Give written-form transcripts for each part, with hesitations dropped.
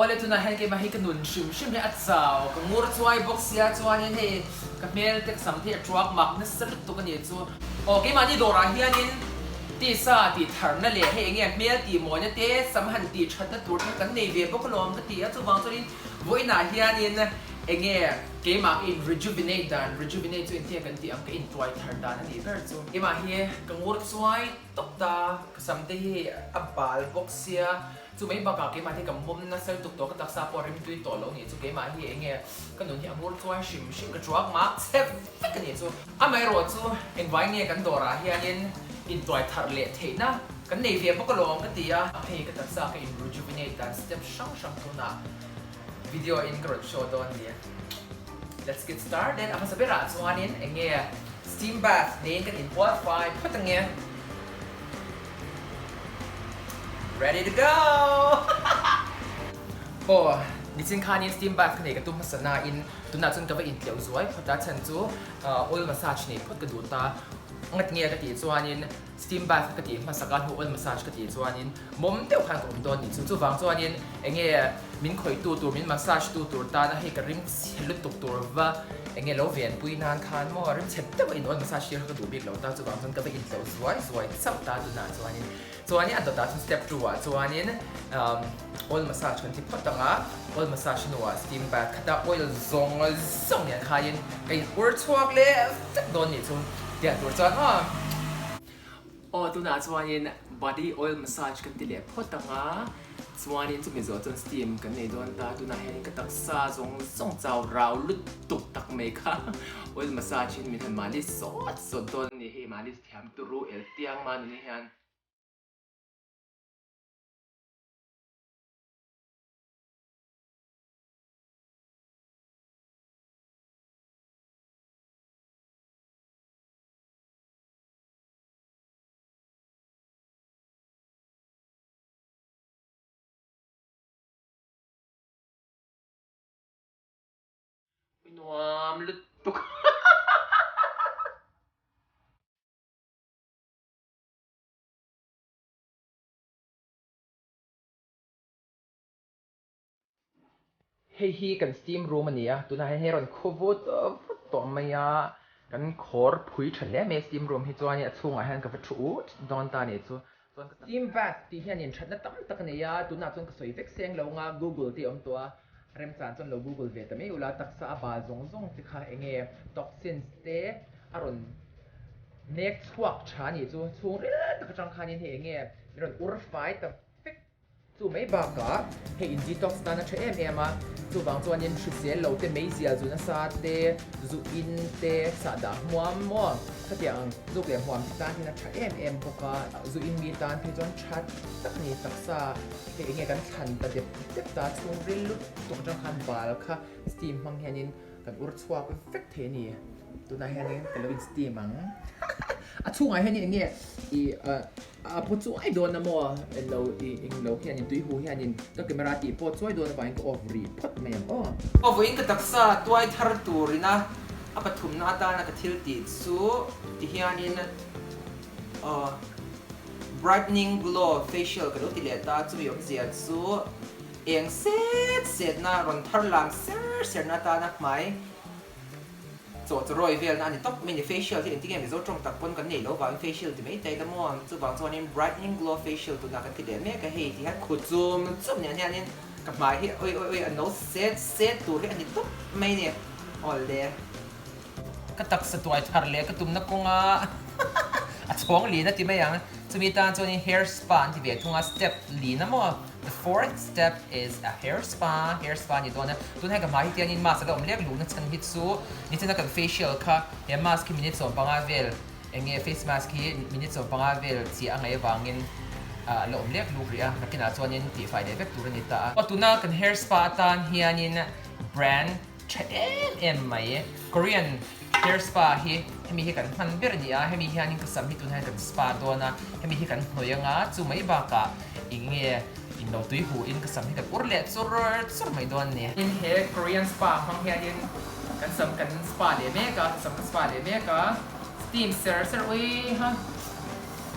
Awle tunah hian keimah hi ka nun hrim hrim hi a chau, ka ngur chuai bawk sia chuanin hei ka hmel te ka sam te hi a tuak mak nasa lutuk a nih chu. Aw keimahni dawrah hianin tisa tih tharna leh hei enge hmel tih mawina te sam han tih thatna tur te kan nei ve bawk alawm ka ti a, chuvang chuanin vawiinah hianin enge keimah ka in rejuvenate dan, rejuvenate chu engtin nge kan tih ang ka intuai thar dan a nih ber chu. Keimah hi ka ngur chuai tawp ta, ka sam te hi a bal bawk sia. Chu mai bakah keimah hi ka mawm nasa lutuk tawh, ka taksa pawh a rimtui tawh lo nih chu keimah hi eng nge ka nun hi a ngur chuai hrim hrim ka truak mak chep vek a nih chu. Amaherawh chu engvai nge kan dawrah hianin intuai thar leh theihna kan nei ve bawk alawm ka ti a, hei ka taksa ka in rejuvenate dan step hrang hrang tunah video in ka rawn show dawn nia. Let's get started, a hmasa berah chuanin eng nge steam bath neiin kan inbual fai phawt ange. Ready to go! Aw, nichin khanin steam bath ka nei ka tum hmasa nain tunah chuan ka va intleuh zuai phawt a, chhan chu oil massage nei phawt ka duh ta. Ngat nge ka tih chuanin steam bath ka tih hmasak a hnu oil massage ka tih chuanin mawm deuh khan ka awm dawn nih chu. Chuvang chuanin eng nge min khawihtu tur, min massage tu tur tana hei ka rim chhe lutuk tur va eng nge lo venpui nan khan maw rim chhe deuh a in oil massage tir kha ka duh bik lo ta, chuvang chuan ka va intleuh zuai zuai chauh ta tunah chuanin. Chuanin a dawtah chuan step two ah chuanin oil massage kan ti phawt ang a, oil massage hnuah steam bath khata oil zawng zawng nen khain ka in ur chhuak leh vek dawn nih chu tiang tur chuan aw. Aw tunah chuanin body oil massage kan ti leh phawt ang a, chuanin chumi zawh chuan steam kan nei dawn ta, tunah hianin ka taksa zawng zawng chau rau lutuk tak mai kha oil massage in min han malis sawt sawt dawn a ni, hei malis thiam turu el tiang ma nuni hian. Nuam lutuk. Hei hi kan steam room a ni a, tunah hian hei rawn khu vut vut tawh mai a, kan khawr phui tha hle mai a steam room hi chuan a chhungah hian ka va thu ut dawn ta a nih chu. Chuan ka steam bath tih hian inthatna tam tak a nei a, tunah chuan ka sawi vek seng lo anga google te a awm tawh a, remchan chuan lo google ve ta mai ula, taksa a bal zawng zawng te kha eng nge toxins te a rawn nek chhuak tha a nih chu, chhungril tak atang khanin hei eng nge min rawn ur fai ta vek. Chu mai bakah hei in detox tan a tha em em a, chuvang chuanin hrisel lo te, meizial zu nasa te, zu in te, sahdah hmuam maw khatiang zuk leh hmuam te tan hian a tha em em bawk a, zu in mi tan phei chuan tha tak a ni taksa hei enge kan thlan ta dep dep ta chhungril lutuk atang khan bal kha steam hmang hianin Kan ur chhuak vek thei a ni. Tunah hianin ka lo in steam ang. A chhungah hianin eng nge i a paw chuai dawn a maw? Eng lo i eng lo hianin tui hu hianin ka camera tih pawh chuai dawn avangin ka off rih phawt mai ang aw. Aw vawiin ka taksa tuai thar turina a pathumna atana ka thil tih chu ti hianin aw brightening glow facial ka lo ti leh ta chumi awmzia chu Eng set setna rawn thar lam ser serna atana hmai chaw chaw rawi velna a ni tawp mai a ni. Facial hi engtin nge Mizo tawng tak pawn kan nei lo vangin facial ti mai ta ila maw? Chuvang chuanin brightening glow facial tunah kan ti leh mek a, hei ti hian khut chum chum nen hianin ka hmai hi oi oi oi a no set set tur hi a ni tawp mai a ni. Awle. Ka taksa tuai thar leh ka tumna kawnga a chhawng lin a ti mai ang. Chumi tan chuanin hair spa an ti ve thung a, step lin a maw? The fourth step is a hair spa, hair spa ni dawn a. Tun hei ka hmai hi tianin mask a la awm lek luhna chhan hi chu nichina kan facial kha he mask hi minute 15 vel eng nge face mask hi minute 15 vel chiah a ngaih avangin a la awm lek luk rih a, nakinah chuanin tihfai leh vek tur a ni ta a. Aw tuna kan hair spa atan hianin brand Tha em em mai. Korean hair spa hi hemi hi kan hman ber a ni a, hemi hianin ka sam hi tunah hian kan spa dawn a, hemi hi kan hnawih anga chu mai bakah eng nge in lo tui hu in ka sam hi kan ur leh chur chur mai dawn a ni. Tin he Korean spa hmang hianin kan sam kan spa leh mek a, ka sam ka spa leh mek a, steam ser ser ui ha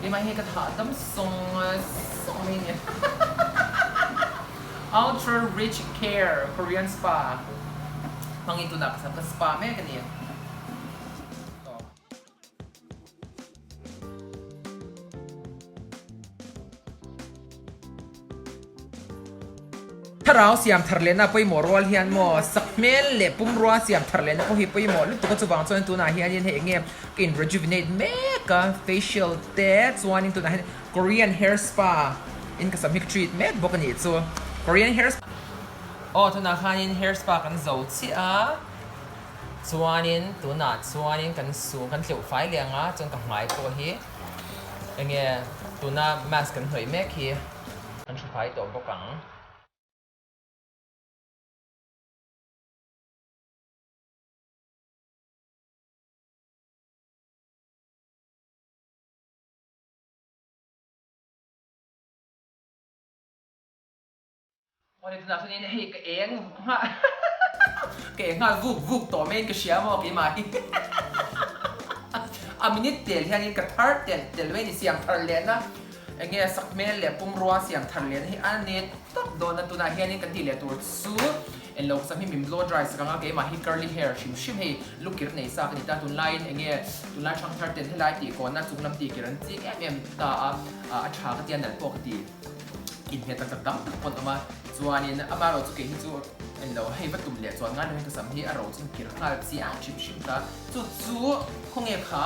keimah hi ka thah dam sawng sawng mai a ni. Ultra Rich Care Korean Spa hmangin tunah ka sam ka spa mek a ni. Thlarau siam thar lehna pawimawh rual hian maw sakhmel leh pumrua siam thar lehna pawh hi pawimawh lutuk a, chuvang chuan tunah hianin hei enge ka in rejuvenate mek a, facial te chuanin tunah hian Korean hair spa in ka sam hi ka treat mek bawk a nih chu, Korean hair spa aw tunah khanin hair spa kan zo chiah a, chuanin tunah chuanin kan su kan tleuh fai leh ang a, chuan ka hmai pawh hi enge tuna mask kan hnawih mek hi. Kan hre fai tawh bawk ang. Awle tunah chuan in hei ka eng nghal ka eng nghal vuk vuk tawh mai in ka hria maw keimah hi a minute tel hian in ka thar telh telh mai a ni siam thar lehna Enge sakhmel leh pumrua siam thar lehna hi a ni tak dawn a, tunah hianin kan tih leh tur chu englo ka sam hi min blow dry sak ang a, keimah hi curly hair hrim hrim hei lukir nei sa ka ni ta, tunlaiin enge tunlai hrang thar ten helai tih kawnna chung lam tih kir an chik em em ta a, a tha ka tia nalh pawh ka ti inhmeh tak tak tam tak pawn awm a, chuanin amaherawh chu kei hi chu englo hei va tum leh chuan ngai lo hian ka sam hi a ro chu kir nghal chiang hrim hrim ta, chu chu khawnge kha.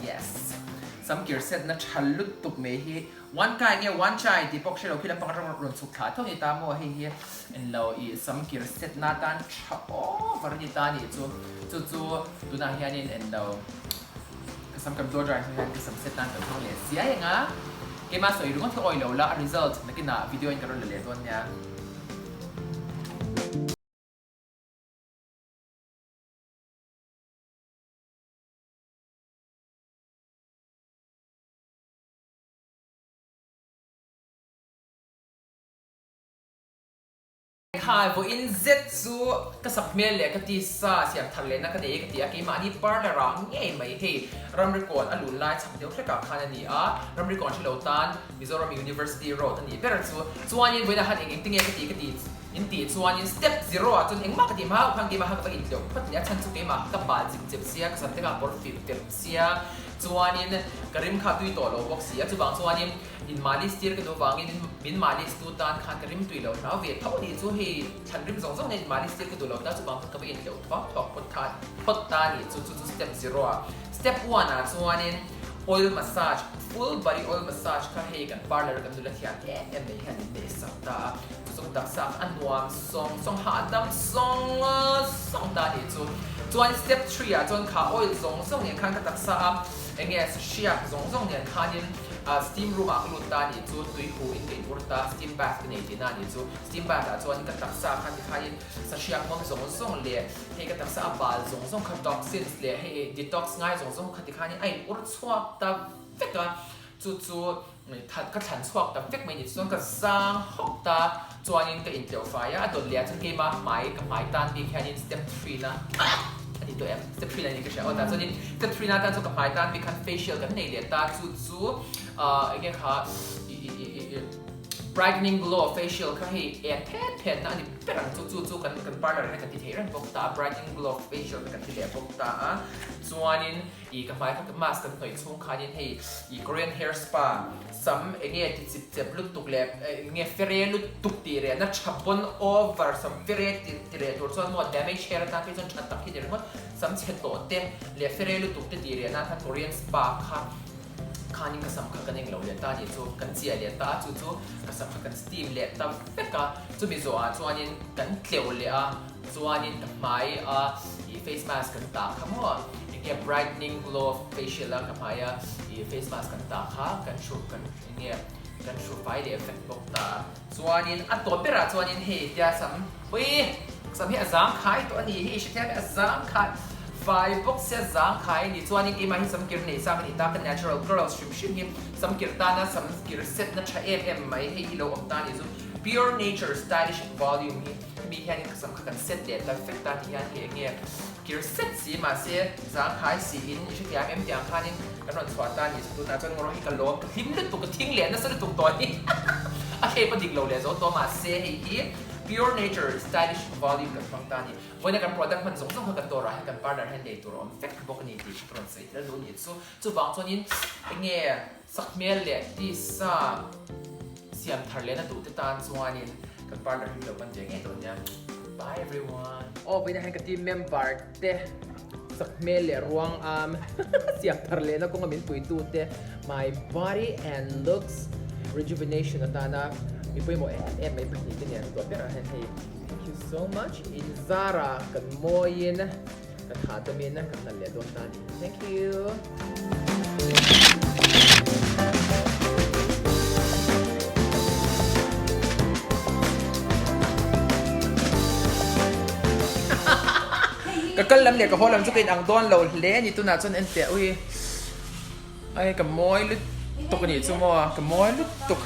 Yes. Sam kir set na tha lutuk mai hi one kai nge one chai tih pawh ka hre lo khi lampang atang rawn chhuk thla tho ni ta maw hei hi englo ih sam kir set na tan tha over a ni ta nih chu chu chu tunah hianin englo ka sam kan blow dry hnu hian ka sam set nan kan hmang leh siai ang a keimah sawi ringawt hi awi lo la a result nakinah video in ka rawn la leh dawn nia. Khai vawiin zet chu ka sak hmel leh ka tisa siam thar lehna ka nei e ka ti a, keimahni parlour ah ngei mai hei ramrikawn a lun lai chhak deuh hlekah khan a ni a, ramrikawn hre lo tan Mizoram University Road a nih ber chu chuanin vawiinah khan eng eng te nge ka tih ka ti In tih chuanin step zero ah chuan engmah ka tih hma khan keimah kha ka va intleuh phawt leh a chhan chu keimah ka bal chip chep sia ka sam te kha a pawr fip tep sia chuanin ka rim kha a tui tawh lo bawk si a chuvang chuanin in malis tir ka duh vangin min malis tu tan khan ka rim tui lo hlau ve tho anih chu hei thlan rim zawng zawng nen in malis tir ka duh lo ta chuvang chuan ka va intleuh thuak thuak phawt kha phawt ta anih chu chu chu step zero ah step one ah chuanin oil massage full body oil massage kha hei kan parlour kan nula thiam em em mai hian min neih sak ta a. Chu taksa a nuam sawng sawng hahdam sawng sawng ta nih chu. Chuan step three ah chuan kha oil zawng zawng nen khan ka taksa a enge hriak zawng zawng nen khanin steam room ah ka lut ta nih chu tui hu in ka in ur ta steam bath ka nei tihna nih chu. Steam bath ah chuan ka taksa khan tikhanin sahriak mawm zawng zawng leh hei ka taksa a bal zawng zawng kha toxins leh hei detox ngai zawng zawng kha tikhanin a in ur chhuak ta vek a chu chu That ka thlan chhuak ta vek mai ni chuan ka zang hawk ta chuanin ka intleuh fai a, a dawt leh ah chuan keima hmai ka hmai tan bik hianin step three na a ni tawh em step three na ni ka hria aw tah chuanin step three na tan chuan ka hmai tan bik khan facial kan nei leh ta chu chu ah enge kha i i i i brightening glow facial kha hei en phet phet na a ni ber ang chu chu chu kan kan parlour hian kan ti thei reng bawk ta a brightening glow facial kha kan ti leh bawk ta a chuanin I ka hmai kha mask kan hnawih chhung khanin hei i Korean hair spa sam enge ti chip chep lutuk leh enge fere lutuk tih reh na tha pawn over sam fere ti ti reh tur chuan maw damage hair atan phei chuan tha tak hi ni ringawt sam chhe tawh te leh fere lutuk te tih reh nan khan Korean spa kha khanin ka sam kha kan englo leh ta nih chu kan chiah leh ta a chu chu ka sam kha kan steam leh ta vek a chumi zawhah chuanin kan tleuh leh a Chuanin ka hmai a i face mask kan tah kha maw enge brightening glow facial a ka hmai a i face mask kan tah kha kan hru kan enge kan hru fai leh vek bawk ta a. Chuanin a tawp berah chuanin hei tia sam ui sam hi a zang khai tawh a ni hi hrethiam hi a zang khai fai bawk sia zang khai a ni chuanin keimah hi sam kir nei sa ka ni ta ka natural curls hrim hrim hi sam kir tana sam kir set na tha em em mai hei hi lo awm ta a ni chu pure nature stylish volume hi Hemi hianin ka sam kha kan set leh ta vek ta ti hian kei enge kir set si mahse zangkhai siin i hrethiam em tiang khanin kan rawn chhuah ta a nih chu tunah chuan ngawrh hi ka lawm ka hlim lutuk ka thing leh nasa lutuk tawh hi a. shape a dik lo leh zo tawh mahse hei hi Pure Nature Stylish Volume kan hmang ta a ni. Vawiina kan product hman zawng zawng kha kan dawrah hian kan parlour hian lei tur a awm vek bawk a ni tih ka rawn sawi tel duh a nih chu. Chuvang chuanin enge sakhmel leh tisa siam thar lehna duh te tan chuanin kan parlour hi lo pan ve ngei dawn nia. Bye everyone. Aw vawiina hian ka team member te sakhmel leh ruang am siam thar lehna kawnga min puitu te my body and looks rejuvenation atana mi pawimawh em em mai pahnih te nen tuah berah hian hei thank you so much in zara kan mawiin kan hahdamin kan nalh leh dawn ta a ni thank you. Ka kal lam leh ka haw lam chu ka inang dawn lo hle a ni tunah chuan en teh ui ai ka mawi lutuk a nih chu maw ka mawi lutuk.